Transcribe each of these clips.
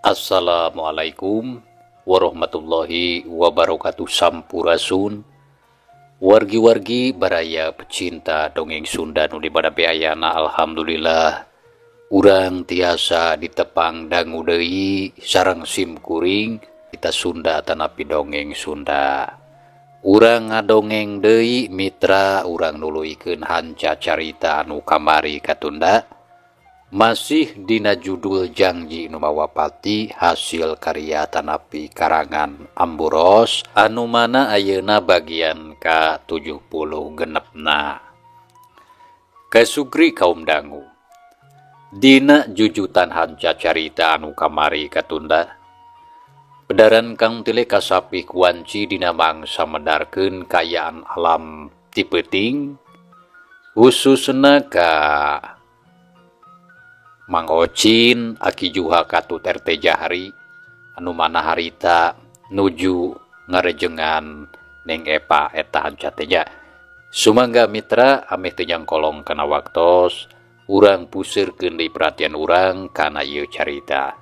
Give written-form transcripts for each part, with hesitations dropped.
Assalamualaikum warahmatullahi wabarakatuh. Sampurasun wargi-wargi baraya pecinta dongeng Sunda nu di bada ayana. Alhamdulillah urang tiasa ditepang dangu deui sareng sim kuring kita Sunda tanapi dongeng Sunda. Urang ngadongeng deui mitra, urang nuluykeun hanca carita anu kamari katunda masih dina judul Janji Nu Mawa Pati hasil karya tanapi karangan Amburos anu mana ayeuna bagian ka 70 genepna. Kasugri kaum dangu dina jujutan hanca carita anu kamari katunda bedaran Kang Tile kasapi kuanci dina mangsa medarkeun kaayaan alam ti peuting khususna ka Mang Ocin, Aki Juha katut RT Jahari anu mana harita nuju ngarejengan Neng Epa eta hanca teh nya. Sumangga mitra ameh teu nyangkolong kana waktos urang puseurkeun deui perhatian urang kana ieu carita.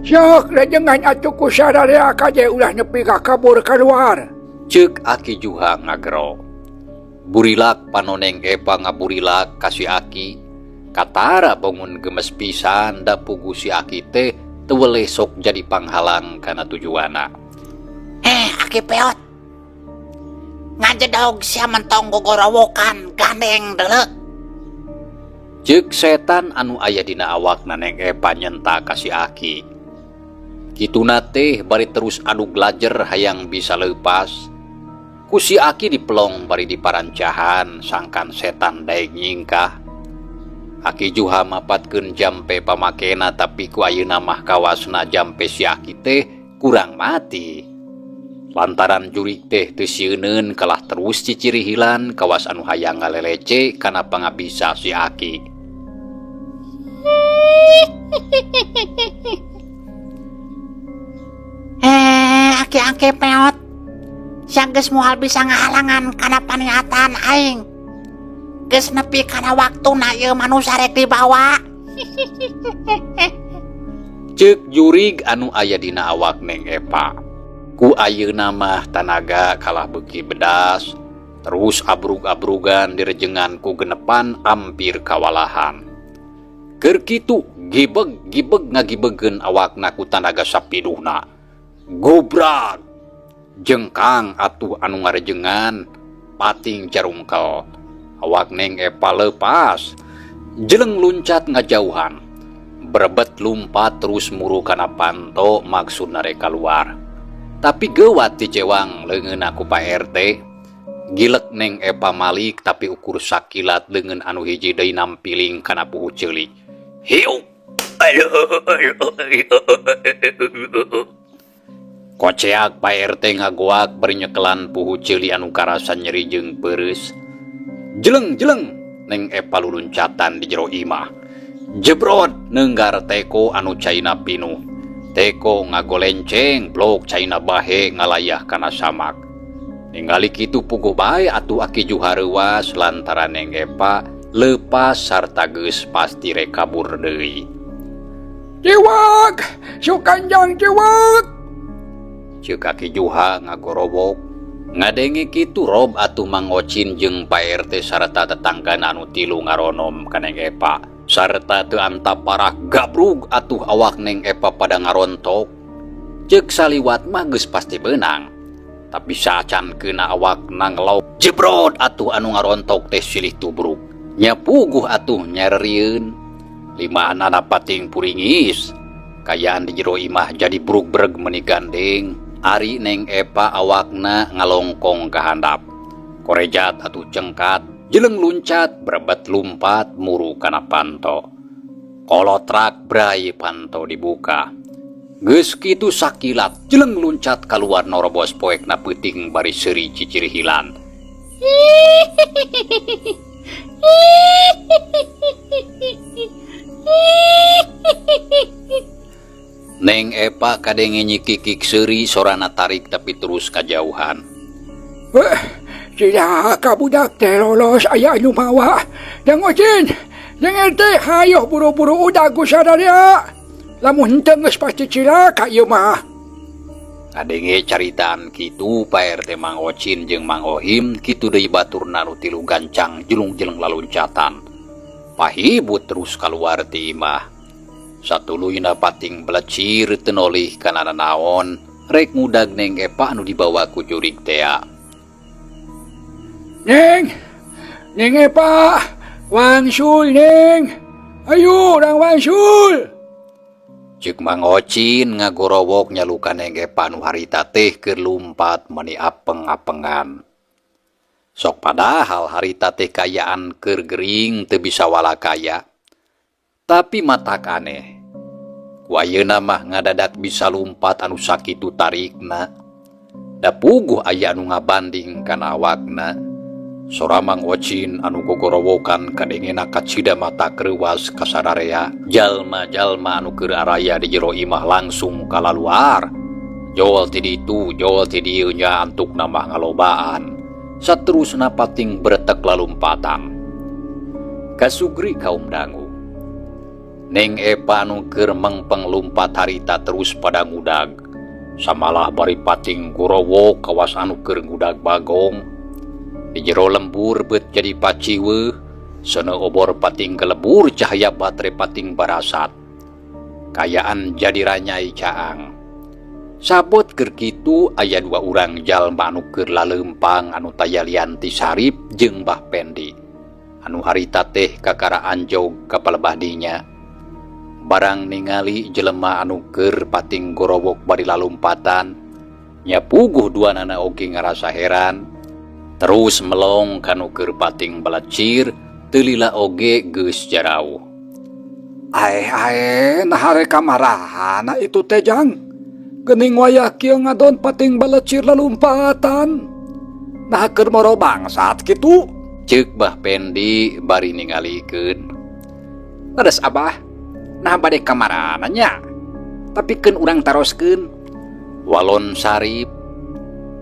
Sok rejengan atuh ku sararea kaje ulah nepi ka kabur keluar. Ceuk Aki Juha ngagero. Burilak panoneng Epa ngaburilak ka si Aki. Katara bongun gemes pisan da pugu si Aki teh teu weleh sok jadi panghalang kana tujuanna. Aki Peot. Ngajedog sia mentong gogorowokan gandeng deuleu. Ceuk setan anu aya dina awakna Neng Epa nyenta ka si Aki. Kituna teh bari terus adug lajer hayang bisa leupas. Ku si Aki dipelong bari diparancahan sangkan setan daek nyingkah. Aki Juha mapatkeun jampe pamakena tapi ku ayeuna mah kawasna jampe si Aki teh kurang mati. Lantaran jurik teh teu sieuneun kalah terus cicirihilan kawas anu hayang ngalelece kana pangabisa si Aki. Aki-aki Peot, sia geus moal bisa ngahalangan kana paniatan aing. Geus nepi kana waktuna ieu manusa rek dibawa. Ceuk jurig anu aya dina awak Neng Epa. Ku ayeuna mah tanaga kalah beuki bedas, terus abrug-abrugan direjengan ku genepan ampir kawalahan. Keur kitu gibeg-gibeg ngagibegeun awakna ku tanaga sapiduhna. Gobrak jengkang atuh anu ngarejengan pating jarungkel. Awak Neng Epa lepas, jeleng luncat ngajauhan. Berebet lumpat terus muru kana panto maksudna rek kaluar. Tapi geuwat dicewang leungeunna ku Pak RT. Gilek Neng Epa malik tapi ukur sakilat leungeun anu hiji deui nampiling kana puhu ceuli. Hiu. Koceak Pak RT ngagoak bari nyekelan puhu ceuli anu karasa nyeri jeung peureus. Jeleng-jeleng Neng Epa luluncatan di jero imah. Jebrot neunggar teko anu caina pinuh. Teko ngagolenceng blok caina bahe ngalayah kana samak. Ningali kitu puguh bae atuh Aki Juha reuas lantaran Neng Epa leupas sarta geus pasti rek kabur deui. Ciwak, sukanjang ciwak. Ceuk Aki Juha ngagorowok. Ngadenge kitu rob atuh Mang Ocin jeung Pak RT sarta tetanggana anu tilu ngaronom ka Neng Epa. Sarta teu antap parah gabrug atuh awak Neng Epa pada ngarontok. Ceuk saliwat mah geus pasti beunang. Tapi saacan keuna awakna ngelok jebrot atuh anu ngarontok teh silih tubruk. Nya puguh atuh nyererieun. Limaanana pating puringis. Kayaan di jero imah jadi brug-breg meuni gandeng. Ari Neng Epa awakna ngalongkong ka handap. Korejat atuh cengkat, jeleng luncat, berebet lumpat muru kana panto. Kolotrak brai panto dibuka. Geus kitu sakilat, jeleng luncat kaluar norobos poekna peuting bari seuri cicirihilan. Neng Epa kadenge nyikikik seuri sorana tarik tapi terus kajauhan. Eh, cilaka budak teh lolos aya anu mawa. Jang Ocin, Jang RT, hayoh buru-buru udag ku sadaya. Lamun henteu geus pasti cilaka ieu mah. Ngadenge caritaan kitu Pak RT, Mang Ocin jeung Mang Ohim kitu deui baturna nu tilu gancang jelung-jeleng laluncatan. Pahibut terus kaluar ti imah. Satuluyna pating belecir teu nolih kana nanaon rek ngudag Neng Epa anu dibawa ku jurig tea. Neng, Neng Epa, wangsul Neng. Ayo urang wangsul. Ceuk Mang Ocin ngagorowok nyalukan Neng Epa anu harita teh keur lumpat meni apeng-apengan. Sok padahal harita teh kaayaan keur gering teu bisa walakaya. Tapi matak aneh. Ku ayeuna mah ngadadak bisa lumpat anu sakitu tarikna. Da puguh aya anu ngabanding kana awakna. Sora Mang Ocin anu gogorowokan kadengena kacida mata kreuwas ka sararea. Jalma-jalma anu keur araya di jero imah langsung kalaluar. Jol ti ditu, jol ti dieu nya antukna mah ngalobaan. Saterusna pating bretek lalumpatan. Kasugri kaum dangu. Neng Epa anu keur mengpeng lumpat harita terus pada ngudag. Samalah bari pating gorowok kawas anu keur ngudag bagong. Di jero lembur beut jadi paciweuh, seuneu obor pating gelebur cahaya batere pating barasat. Kaayaan jadi ranyai caang. Sabot keur kitu aya dua urang jalma anu keur laleumpang anu taya lian ti Sarip jeung Bah Pendi. Anu harita teh kakara anjog ka palebah dinya. Barang ningali jelema anu keur pating gorowok bari lalumpatan, nya puguh duanana oge ngarasa heran. Terus melong kanu keur pating belecir, teu lila oge geus jarauh. Ae ae, naha rek kamarana itu teh Jang. Geuning wayah kieu ngadon pating belecir lalumpatan. Naha keur moro bangsat kitu? Ceuk Bah Pendi bari ningalikeun. Leres Abah, nah bade kamarana nya. Tapi keun urang taroskeun. Walon Sarip.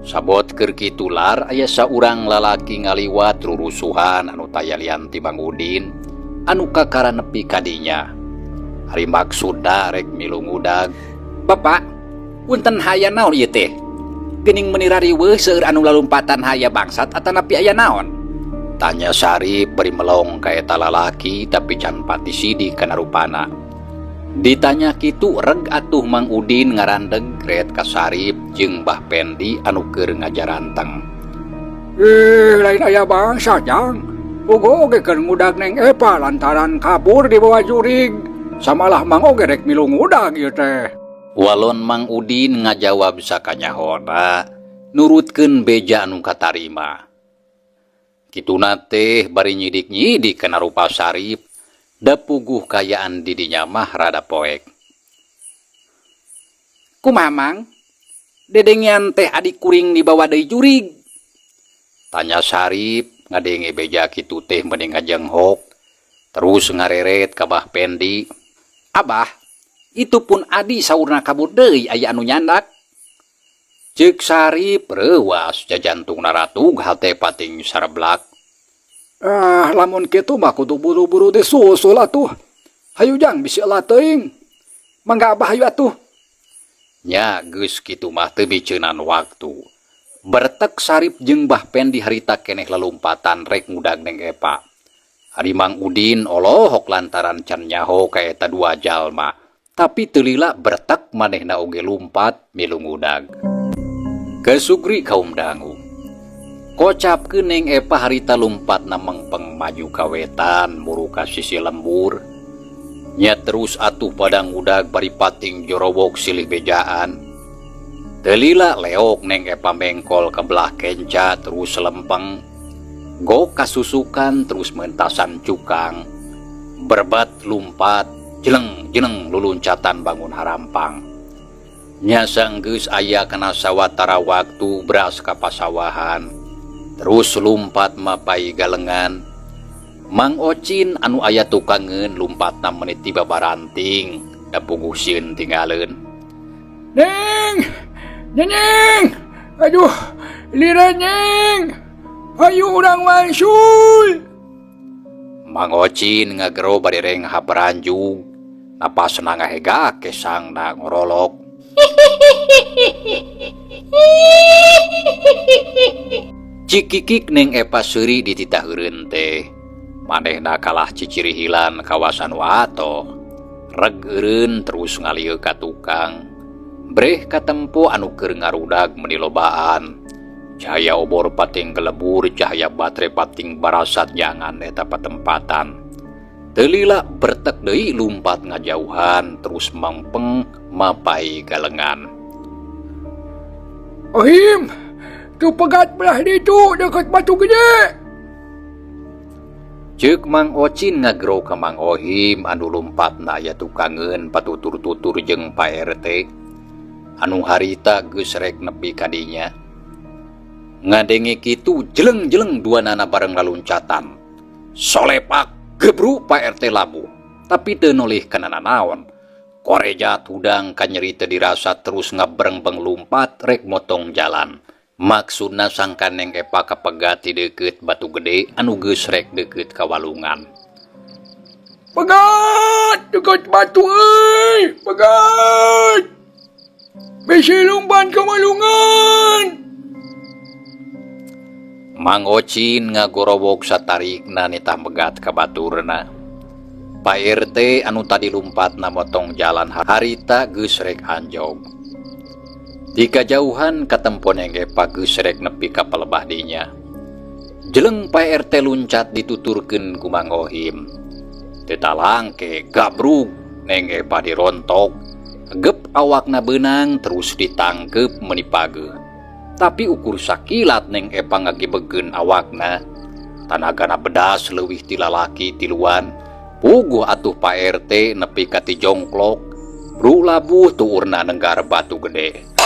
Sabot keur kitu lar aya saurang lalaki ngaliwat rurusuhan anu taya lian ti Mang Udin anu kakara nepi ka dinya. Ari maksudna rek milu ngudag. Bapak, punten haya naon ieu teh? Geuning meuni rariweuh seueur anu lalumpatan haya bangsat atanapi aya naon? Tanya Sarip bari melong ka eta lalaki tapi can pati sidik kana rupana. Ditanya kitu reg atuh Mang Udin ngarandeg ret ka Sarip jeung Bah Pendi anu keur ngajaranteng. Ih, lain aya bangsa Jang. Puguh oge keur ngudag Neng Epa lantaran kabur dibawa jurig. Samalah Mang oge rek milu ngudag ieu teh. Walon Mang Udin ngajawab sakanyahona nurutkeun beja anu katarima. Kituna teh bari nyidik-nyidik kana rupa Sarip, da puguh kaayaan di dinya mah rada poek. Kumaha Mang? Dedengean teh adik kuring dibawa deui jurig. Tanya Sarip ngadenge beja kitu teh mending ngajenghok. Terus ngareret ka Bah Pendi. Abah, itu pun adi saurna kabur deui aya anu nyandak. Ceuk Sarip reuwas jajantungna ratug hate pating sareblak. Ah, lamun kitu mah kudu buru-buru disusul atuh. Hayu Jang bisi elat teuing. Mangga Abah hayu atuh. Nya geus kitu mah teu miceunan waktu. Bertek Sarip jeung Bah Pendi harita keneh lalumpatan rek ngudag Neng Epa. Ari Mang Udin olohok lantaran can nyaho ka eta dua jalma. Tapi teu lila bertek manehna oge lumpat milu ngudag. Kesugri kaum dangu. Kocapkeun Neng Epa harita lumpatna mengpeng maju ka wetan muru ka sisi lembur. Nya terus atuh pada ngudag bari pating jorowok silih bejaan. Teu lila leok Neng Epa mengkol ke belah kenca terus lempeng. Gok kasusukan terus mentasan cukang. Berbat lumpat jeleng-jeleng luluncatan bangun harampang. Nya sanggeus aya kana sawatara waktu beras ka pasawahan. Terus lumpat mapai galengan. Mang Ocin anu aya tukangeun lumpatna menit tiba baranting da puguh sieun tinggaleun. Neng! Neneng! Aduh, lira neng! Hayu urang wangsul! Mang Ocin ngagero bari renghap ranjug. Napasna ngahega kesangna ngorolok. Cikikik Neng Epa seuri dititah eureun teh. Manehna kalah cicirihilan kawasan watoh. Reg eureun terus ngalieu ka tukang. Breh katempo anu keur ngarudag meuni lobaan. Cahaya obor pating gelebur, cahaya batre pating barasat nyangan eta patempatan. Teu lila bertek deui lumpat ngajauhan terus mangpeng mapai galengan. Ohim, tu pegat belah ditu deket batu gede. Ceuk Mang Ocin ngagero ka Mang Ohim anu lumpatna aya tukangeun patutur-tutur jeung Pak RT anu harita geus rek nepi ka dinya. Ngadenge kitu jeleng-jeleng duanana bareng laluncatan. Solepak gebru Pak RT labuh, tapi teu nolih kana nanaon. Koreja hudang kanyeri teu dirasa terus ngabrengbeng lumpat rek motong jalan. Maksudna sangkan Neng Epa kapegat ti deukeut batu gede anu geus rek deukeut ka walungan. Pegat deukeut batu euy, pegat. Bisi lumban ka walungan. Mang Ocin ngagorowok satarikna nitah megat ka baturna. Pak RT anu tadi lumpatna motong jalan harita geus rek anjog. Di kajauhan katempo Neng Epa geus rek nepi ka palebah dinya. Jeleng Pak RT luncat dituturkeun ku Mang Ohim. Teu talangke gabrug Neng Epa dirontok. Gep awakna beunang terus ditangkeup meuni pageuh. Tapi ukur sakilat Neng Epa ngagibegeun awakna. Tanagana bedas leuwih ti lalaki tiluan. Puguh atuh Pak RT nepi ka ti jongklok. Bru labuh tuurna nenggar batu gede.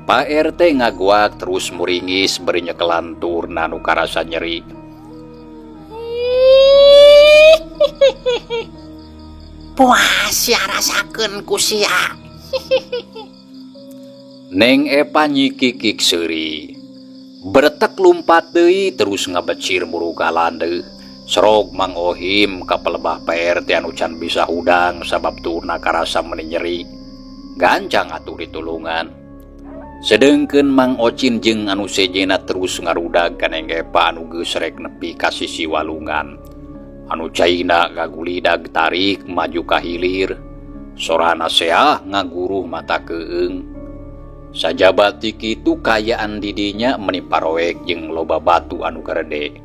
Pak RT ngaguak terus muringis bari nyekelan tuurna nu karasa nyeri. Puas sia rasakeun ku sia. Neng Epa nyikikik seuri. Beretek lumpat deui terus ngabecir muruga landeuh. Serog Mang Ohim ka palebah Pak RT anu can bisa hudang sabab tuurna karasa meuni nyeri. Gancang atuh ditulungan. Sedengkeun Mang Ocin jeung anu sejenna terus ngarudag ka Neng Epa anu geus rek nepi ka sisi walungan. Anu caina ngagulidag tarik maju ka hilir. Sorana seah ngaguruh mata keung. Sajaba ti kitu kaayaan di dinya meuni paroek jeung loba batu anu garede.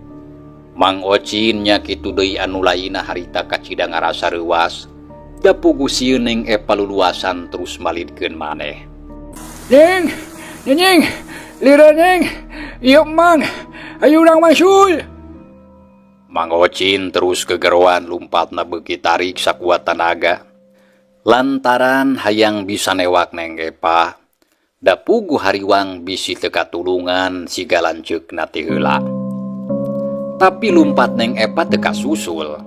Mang Ocin nya kitu deui anu lainna harita kacida ngarasa reuas. Da puguh sieun Neng Epa luluasan terus malidkeun maneh. Neng, neng, lira neng, ieu Mang, hayu urang wangsul. Mang Ocin terus kegeroan lumpatna beuki tarik sakuat tanaga. Lantaran hayang bisa newak Neng Epa, da puguh hariwang bisi teu katulungan siga lanceukna ti heula. Tapi lumpat Neng Epa teu kasusul.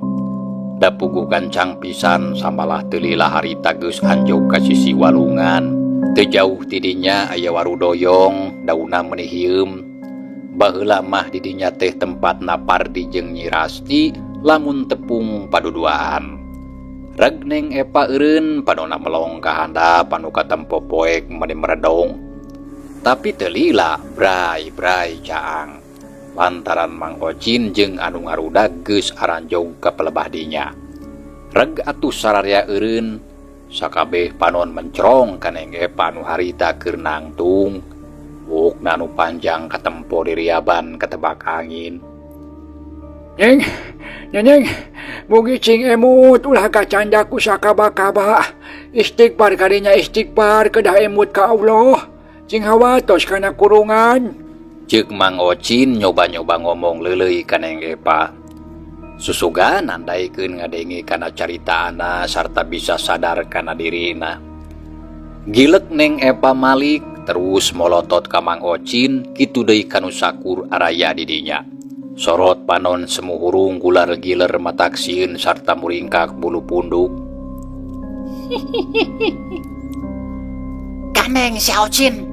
Da puguh gancang pisan samalah teu lila harita geus anjog ka sisi walungan. Teu jauh ti dinya aya warudoyong, daunna meuni hieum. Baheula mah di dinya teh tempatna Pardi jeung Nyi Rasti lamun tepung paduduaan. Reg Neng Epa eureun panona melong ka handap anu katempo poek meuni meredong. Tapi teu lila bray-bray caang. Lantaran Mang Ocin jeung anu ngarudag geus aranjog ka palebah dinya. Reg atuh sararea eureun sakabeh panon mencrong ka Neng Epa anu harita keur nangtung. Buukna anu panjang katempo diriaban katebak angin. Neng, neng, mugi cing emut ulah kacanda ku sakaba-kaba. Istighfar kadinya istighfar kedah emut ka Allah. Cing hawatos kana kurungan. Ceuk Mang Ocin nyoba-nyoba ngomong leuleuy ka Neng Epa. Susugan andaikeun ngadenge kana caritaana sarta bisa sadar kana dirina. Gilek Neng Epa malik terus molotot ka Mang Ocin kitu deui kanu sakur araya di dinya. Sorot panon semu hurung gular giler matak sieun sarta muringkak bulu punduk. Gandeng si Ocin.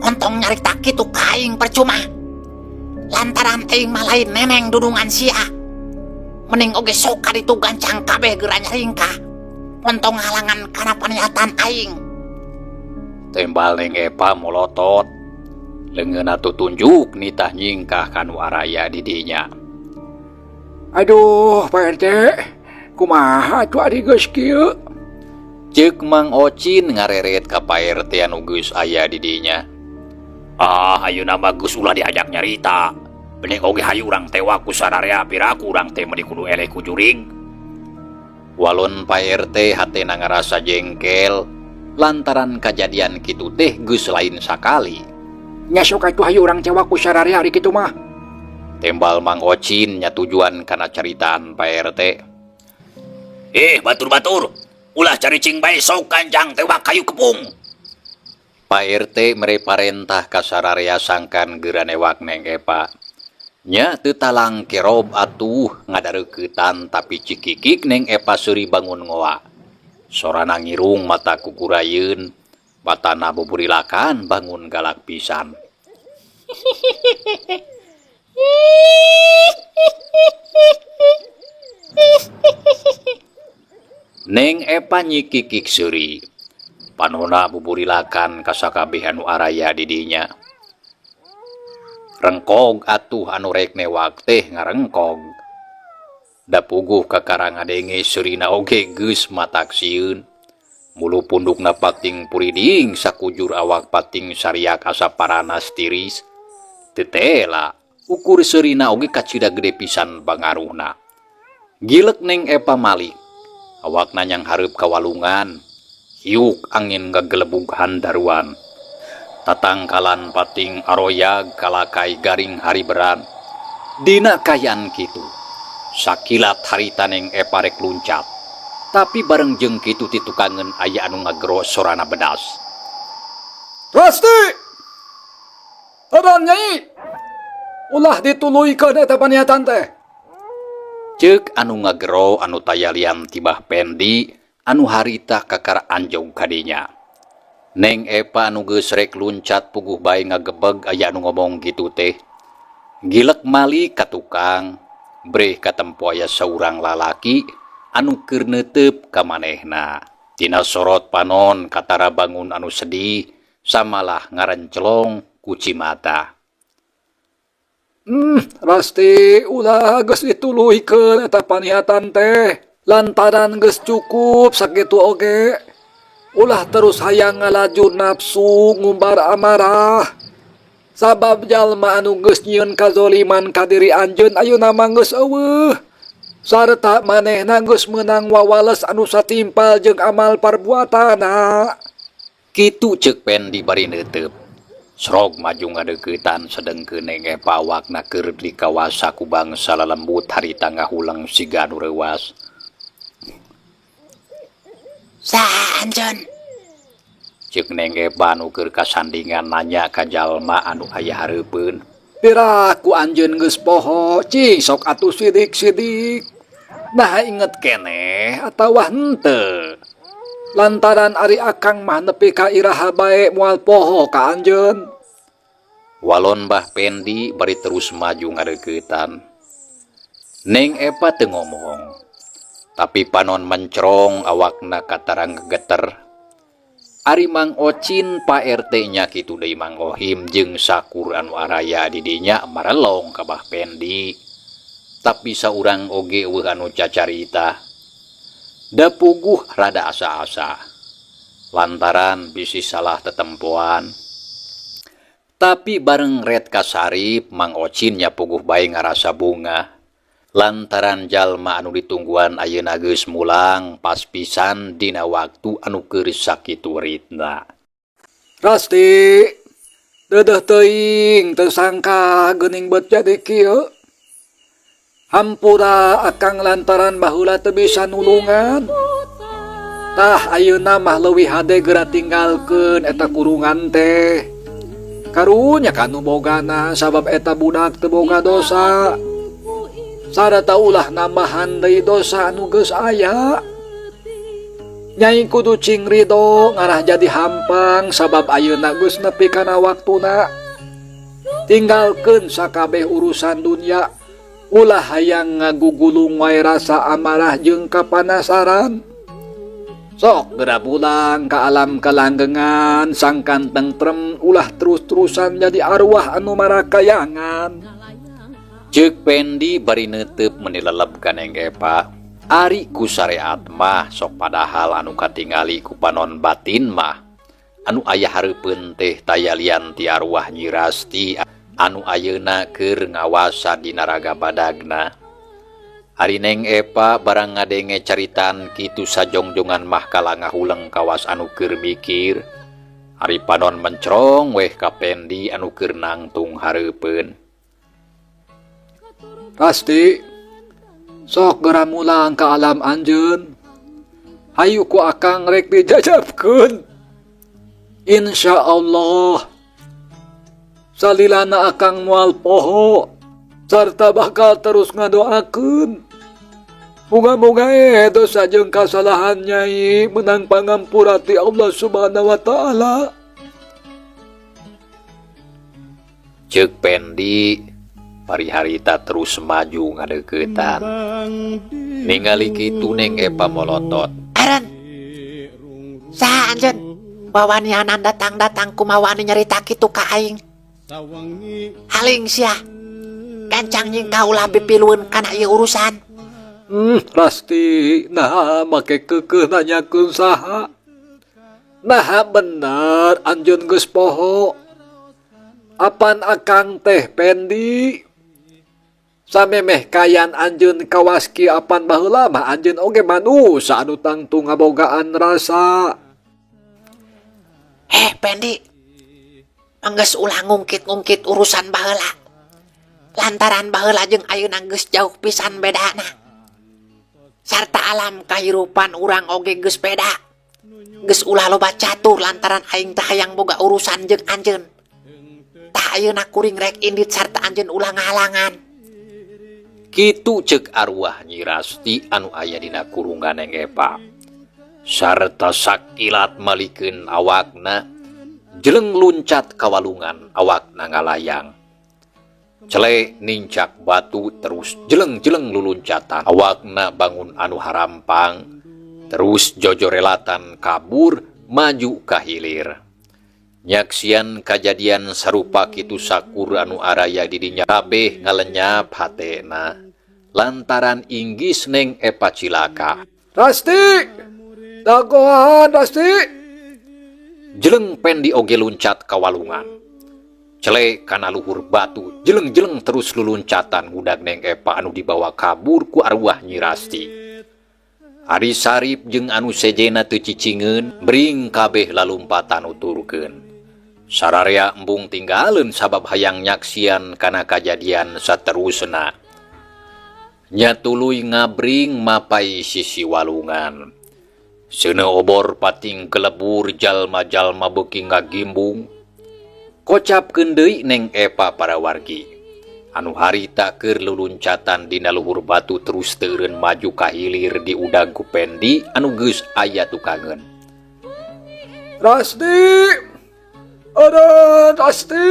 Ontong nyarita kitu ka aing percuma. Lantaran aing mah lain neneng dudungan sia. Mending oge sok ka ditu gancang kabeh geura nyaringkah. Ontong halangan kana paniatan aing. Tembal Neng Epa molotot. Leungeunna tutunjuk nitah nyingkah ka nu araya di dinya. Aduh, Pak RT, kumaha atuh ari geus kieu? Ceuk Mang Ocin ngareret ka Pak RT anu geus aya di dinya. Ah, ayeuna mah geus ulah diajak nyarita. Mending oge hayu urang tewak ku sararea piraku urang teh meuni kudu eleh ku jurig. Walon Pak RT hatena ngarasa jengkel lantaran kajadian kitu teh geus lain sakali. Nya sok atuh hayu urang tewak ku sararea ari kitu mah. Tembal Mang Ocin nyatujuan kana caritaan Pak RT. Eh, batur-batur, ulah caricing bae sok gancang tewak kayu kepung. Pak RT mere parentah ka sararea sangkan geura newak Neng Epa. Nya teu talang kerob atuh ngadareuketan tapi cikikik Neng Epa seuri bangun ngoa. Sorana ngirung mata kukurayeun, batana buburilakan bangun galak pisan. Neng Epa nyikikik seuri. Panona buburilakan ka sakabeh anu araya di dinya. Rengkog atuh anu rek newak teh ngarengkog. Da puguh kakara ngadenge seurina oge geus matak sieun. Mulu pundukna pating puriding sakujur awak pating sariak asa paranas tiris. Teu tela, ukur seurina oge kacida gede pisan pangaruhna. Gilek Neng Epa malik. Awakna nyanghareup ka walungan. Hiuk angin ngagelebug handaruan. Tatangkalan pating aroyag kalakai garing hariberan. Dina kaayaan kitu, sakilat harita Neng Epa rek luncat. Tapi bareng jeung kitu titukangeun aya anu ngagero sorana bedas. Rasti! Edan nyai! Ulah dituluykeun eta paniatan teh. Ceuk anu ngagero anu taya lian tibah Pendi anu harita kakara anjog ka dinya. Neng Epa anu geus rek luncat puguh bae ngagebeg aya anu ngomong kitu teh. Gilek malik ka tukang, breh katempo aya saurang lalaki anu keur neuteup ka manehna. Tina sorot panon katara bangun anu sedih samalah ngarencelong ku cimata. Rasti ulah geus dituluykeun eta paniatan teh. Lantaran geus cukup sakitu oge. Ulah terus hayang ngalaju nafsu ngumbar amarah. Sabab jalma anu geus nyieun kazoliman ka diri anjeun ayeuna mah geus eueuh. Sarta manehna geus meunang wawales anu satimpal jeung amal parbuatanna. Kitu ceuk Pendi bari neuteup. Srog maju ngadeuketan sedengkeun Neng Epa awakna keur dikawasa ku bangsa lalembut harita ngahuleng siga anu reuas. Saha anjeun? Ceuk Neng Epa anu keur kasandingan nanya ka jalma anu aya hareupeun. Piraku anjeun geus poho, cing sok atuh sidik-sidik. Nah inget keneh atawa henteu. Lantaran ari akang mah nepi ka iraha bae moal poho ka anjeun. Walon Bah Pendi bari terus maju ngadeuketan. Neng Epa teu ngomong. Tapi panon mencrong awakna katara gegeter. Ari Mang Ocin Pak RT nya kitu deui Mang Ohim jeung sakur anu araya di dinya marelong ka Bah Pendi. Tapi saurang oge eueuh anu cacarita. Da puguh rada asa-asa. Lantaran bisi salah tetempoan. Tapi bareng red kasarip Mang Ocin nya puguh bae ngarasa bungah. Lantaran jalma anu ditungguan ayeuna geus mulang pas pisan dina waktu anu keur sakitu ritna. Rasti, deudeuh teuing teu sangka geuning beut jadi kieu. Hampura akang lantaran baheula teu bisa nulungan. Tah ayeuna mah leuwih hade geura tinggalkeun eta kurungan teh. Karunya ka nu bogana sabab eta budak teu boga dosa. Sarta ulah nambahan deui dosa anu geus aya. Nyai kudu cing ridho ngarah jadi hampang sabab ayeuna geus nepi kana waktuna. Tinggalkeun sakabeh urusan dunya, ulah hayang ngagugulung wae rasa amarah jeung kapanasaran. Sok geura pulang ka alam kalanggengan sangkan tentrem ulah terus-terusan jadi arwah anu marakayangan. Ceuk Pendi bari neuteup meuni leleb ka Neng Epa. Ari ku syariat mah sok padahal anu katingali ku panon batin mah anu aya hareupeun teh taya lian ti arwah Nyi Rasti anu ayeuna keur ngawasa dina raga badagna. Ari Neng Epa barang ngadenge caritaan kitu sajongjongan mah kala ngahuleng kawas anu keur mikir. Ari panon mencrong weh ka Pendi anu keur nangtung hareupeun. Rasti, sok geura mulang ka alam anjeun. Hayu ku akang rek dijajabkeun. Insya Allah salilana akang moal poho sarta bakal terus ngadoakeun. Moga-moga dosa jeung kasalahan nyai menang pangampura ti Allah Subhanahu wa taala. Ceuk Pendi bari harita terus maju ngadeuketan. Ningali kitu Neng Epa molotot. Eren, saha anjeun? Wawanianan datang-datang kumawani nyarita kitu ka aing. Haling sia. Gancang nyingkah ulah pipilueun kana ieu urusan. Rasti, naha make keukeuh nanyakeun saha. Naha bener anjeun geus poho. Apan akang teh Pendi? Samemeh kayan anjeun kawaski apan baheula mah anjeun oge manusa anu tangtu ngabogaan rasa. Heh Pendi, enggeus ulah ngungkit-ngungkit urusan baheula. Lantaran baheula jeung ayeuna geus jauh pisan bedana. Sarta alam kahirupan urang oge geus beda. Geus ulah loba catur lantaran aing teh hayang boga urusan jeung anjeun. Tah ayeuna kuring rek indit sarta anjeun ulah ngahalangan. Kitu ceuk arwah Nyi Rasti anu aya dina kurungan Neng Epa. Sarta sakilat malikeun awakna, jeleng luncat ka walungan awakna ngalayang. Cele nincak batu terus jeleng-jeleng luluncatan awakna bangun anu harampang, terus jojorelatan kabur maju ka hilir. Nyaksian kajadian sarupa kitu sakur anu araya di dinya kabeh ngalenyap hatena lantaran inggis Neng Epa cilaka. Rasti, dagoan Rasti. Jeleng Pendi oge luncat ka walungan. Cele kana luhur batu, jeleng-jeleng terus luluncatan ngudag Neng Epa anu dibawa kabur ku arwah Nyi Rasti. Ari Sarip jeung anu sejena teu cicingeun, bring kabeh lalumpatan nuturkeun. Sararea embung tinggaleun sabab hayang nyaksian kana kajadian saterusna. Nya tuluy ngabring mapai sisi walungan. Seuneu obor pating kelebur jalma-jalma beuki ngagimbung. Kocapkeun deui Neng Epa para wargi. Anu harita keur luluncatan dina luhur batu terus teureun maju ka hilir diudag ku Pendi anu geus aya tukangeun. Rasti! Eureun Rasti!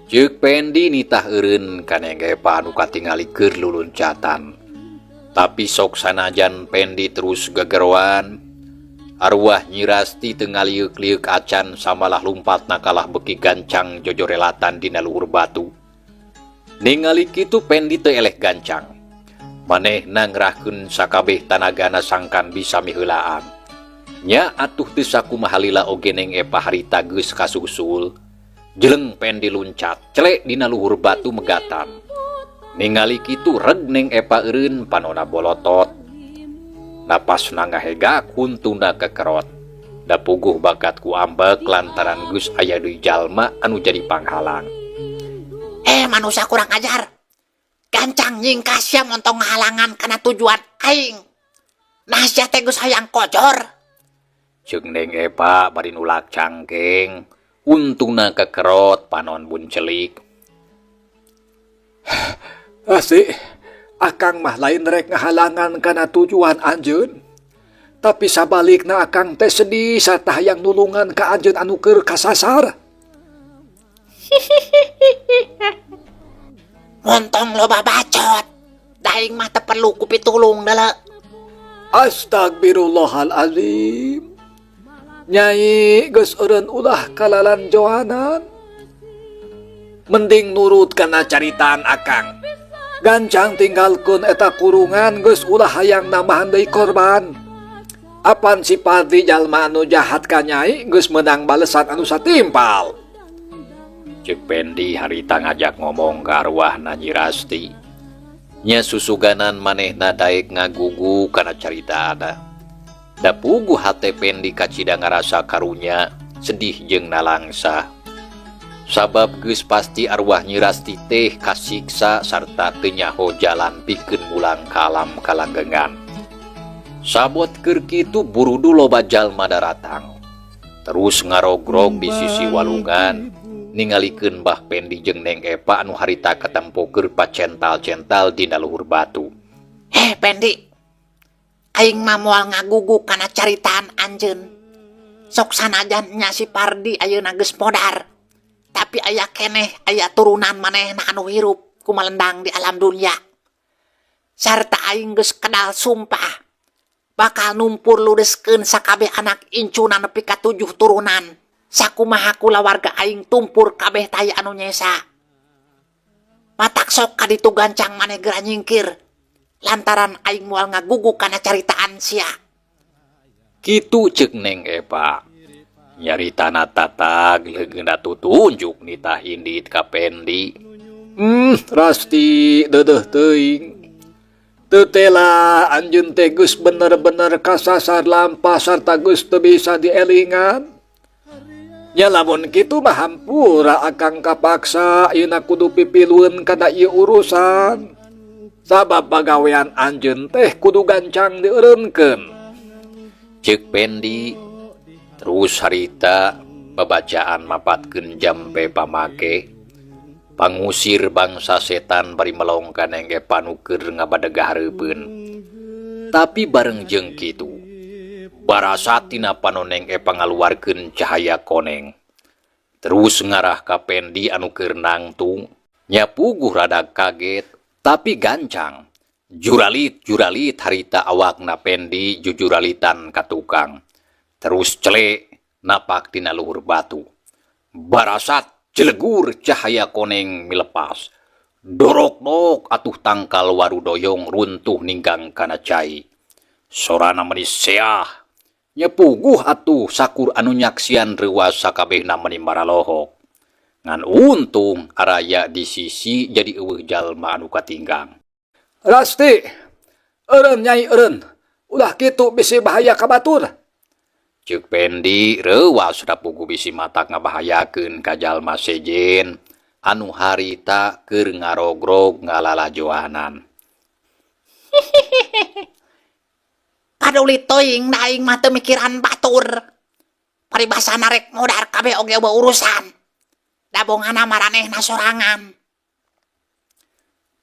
Ceuk Pendi nitah eureun ka Neng Epa anu katingali keur luluncatan. Tapi sok sanajan Pendi terus gegeroan, arwah Nyi Rasti teu ngalieuk-lieuk acan samalah lumpatna kalah beuki gancang jojorelatan dina luhur batu. Ningali kitu Pendi teu eleh gancang. Manehna ngerahkeun sakabeh tanagana sangkan bisa miheulaan. Nya atuh teu sakumaha lila oge Neng Epa harita geus kasusul. Jeleng Pendi luncat, celek dina luhur batu megatan. Ningali kitu reg Neng Epa eureun panona bolotot. Napasna ngahegak huntuna kekerot. Da puguh bakat ku ambek lantaran geus aya deui jalma anu jadi panghalang. Manusia kurang ajar. Gancang nyingkas sia montong ngahalangan kana tujuan aing. Nah sia teh geus hayang kojor. Ceuk Neng Epa bari nulak cangkeng. Untungna kekerot panon buncelik. Asih, akang mah lain rek ngahalangan kana tujuan anjeun. Tapi sabalikna akang teh sedih sarta hayang nulungan ka anjeun anu keur kasasar. Montong loba bacot. Da aing mah teu perlu ku pitulung deuleu. Astagfirullahalazim. Nyai geus eureun ulah kalalanjoanan. Mending nurut kana caritaan akang. Gancang tinggalkeun eta kurungan geus ulah hayang nambahan deui korban. Apan si Pardi jalma anu jahat ka nyai geus meunang balesan anu satimpal. Ceuk Pendi harita ngajak ngomong ka arwahna Nyi Rasti. Nya susuganan manehna daek ngagugu kana caritaana. Da puguh hate Pendi kacida ngarasa karunya, sedih jeung nalangsa. Sabab geus pasti arwah Nyi Rasti teh kasiksa sarta teu nyaho jalan pikeun mulang ka alam kalanggengan. Sabot keur kitu burudu loba jalma daratang. Terus ngarogrog di sisi walungan, ningalikeun Mbah Pendi jeung Neng Epa anu harita katempo keur pacental-cental dina luhur batu. Heh Pendi, aing mah moal ngagugu kana caritaan anjeun. Sok sanajan nya si Pardi ayeuna geus modar, tapi aya keneh aya turunan manehna anu hirup kumalendang di alam dunia. Sarta aing geus kedal sumpah bakal numpur lureskeun sakabeh anak incuna nepi ka 7 turunan. Sakumaha kulawarga aing tumpur kabeh taya anu nyesa. Matak sok kaditu gancang maneh geura nyingkir lantaran aing moal ngagugu kana caritaan sia. Kitu ceuk Neng Epa. Nyaritana tatag leungeunna tutunjuk nitah indit ka Pendi. Rasti deudeuh teuing. Teu tela anjeun teh geus bener-bener kasasar lampah sarta geus teu bisa dielingan. Nya lamun kitu mah hampura akang kapaksa ayeuna kudu pipilueun kana ieu urusan. Sabab pagawean anjeun teh kudu gancang dieureunkeun. Ceuk Pendi terus harita babacaan mapatkeun jampe pamake. Pangusir bangsa setan bari melong ka Neng Epa nu keur ngabadegah hareupeun. Tapi bareng jeung kitu, barasa tina panon Neng Epa ngaluarkeun cahaya koneng. Terus ngarah ka Pendi anu keur nangtung, nya puguh rada kaget, tapi gancang. Juralit-juralit harita awakna Pendi jujuralitan ka tukang. Terus cele napak tina luhur batu. Barasat jelegur cahaya koneng milepas. Dorok-dok atuh tangkal waru doyong runtuh ninggang kana cai. Sorana meni seah. Nyepuguh atuh sakur anu nyaksian reuas sakabehna meni maralohok. Ngan untung araya di sisi jadi eueuh jalma anu katinggang. Rasti, eureun nyai eureun, ulah kitu bisi bahaya ka batur. Ceuk Pendi reuas da puguh bisi matak ngabahayakeun ka jalma sejen anu harita keur ngarogrog ngalalajoanan. Paduli teuing da aing mah teu mikiran batur. Paribasana rek modar kabeh oge eueuh urusan. Dabongana maranehna sorangan.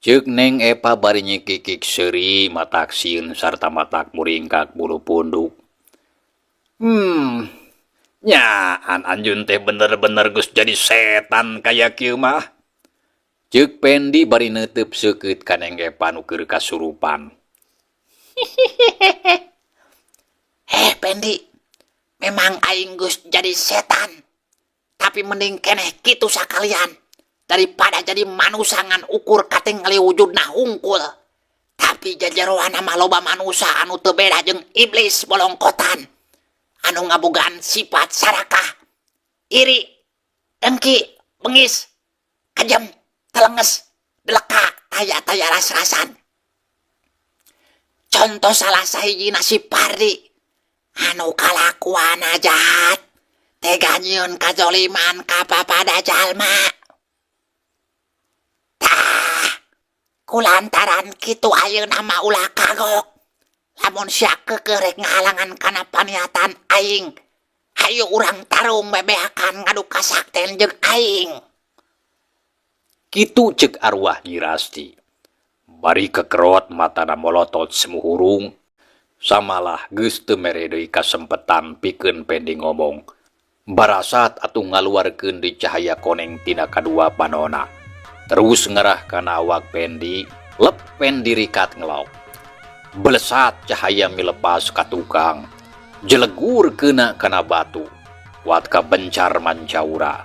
Ceuk Neng Epa bari nyikikik seuri matak sieun sarta matak muringkak bulu punduk. Nyaan anjeun teh bener-bener geus jadi setan kaya kieu mah. Ceuk Pendi bari neuteub seukeut ka Neng Epa nu keur kasurupan. Pendi, memang aing geus jadi setan. Tapi mending keneh kitu sakalian daripada jadi manusa ngan ukur katingali wujudna hungkul. Tapi jajaroana mah loba manusa anu teu beda jeung iblis bolongkotan. Anu ngabogaan sifat sarakah, iri, dengki, bengis, kejem, telenges, deleka, taya-taya ras-rasan. Contoh salah sahijina si Pardi, anu kalakuana jahat, tega nyieun kazoliman ka papada jalma. Tah, kulantaran kitu ayeuna mah ulah kagok. Lamun sia keukeuh rek ngahalangan kana paniatan aing, Hayu urang tarung bebeakan ngadu kasakten jeung aing. Kitu cek arwah Nyi Rasti. Bari kekerot matana molotot semu hurung. Samalah geus teu mere deui kasempetan pikeun Pendi ngomong. Barasat atuh ngaluarkeun deui cahaya koneng tina kadua panona. Terus ngarah kana awak Pendi, lep Pendi rikat ngelok. Belesat cahaya milepas ka tukang. Jelegur kena kana batu. Kuat kabencar mancaura.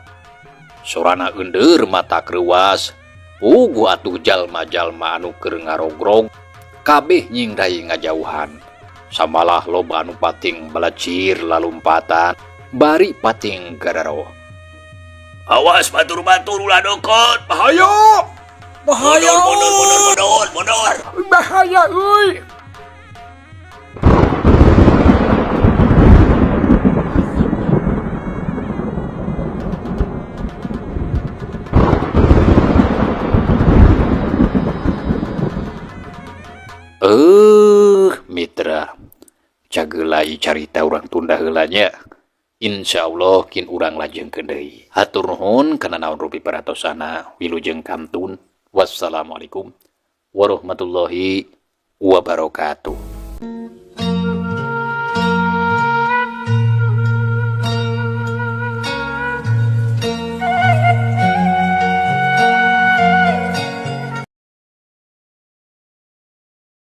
Sorana eundeur matak reuwas. Puguh atuh jalma-jalma anu keur ngarogrog kabeh nyingrai ngajauhan. Samalah loba anu pating belecir lalumpatan bari pating gararoh. Awas batur-batur ulah dokot, bahaya. Bahaya. Mundur, mundur, mundur, mundur. Bahaya euy. Mitra cageulai carita urang tunda heula nya. Insyaallah kin urang lajengkeun deui. Hatur nuhun kana naon rupi paratosana. Wilujeng kantun. Wassalamualaikum warahmatullahi wabarakatuh.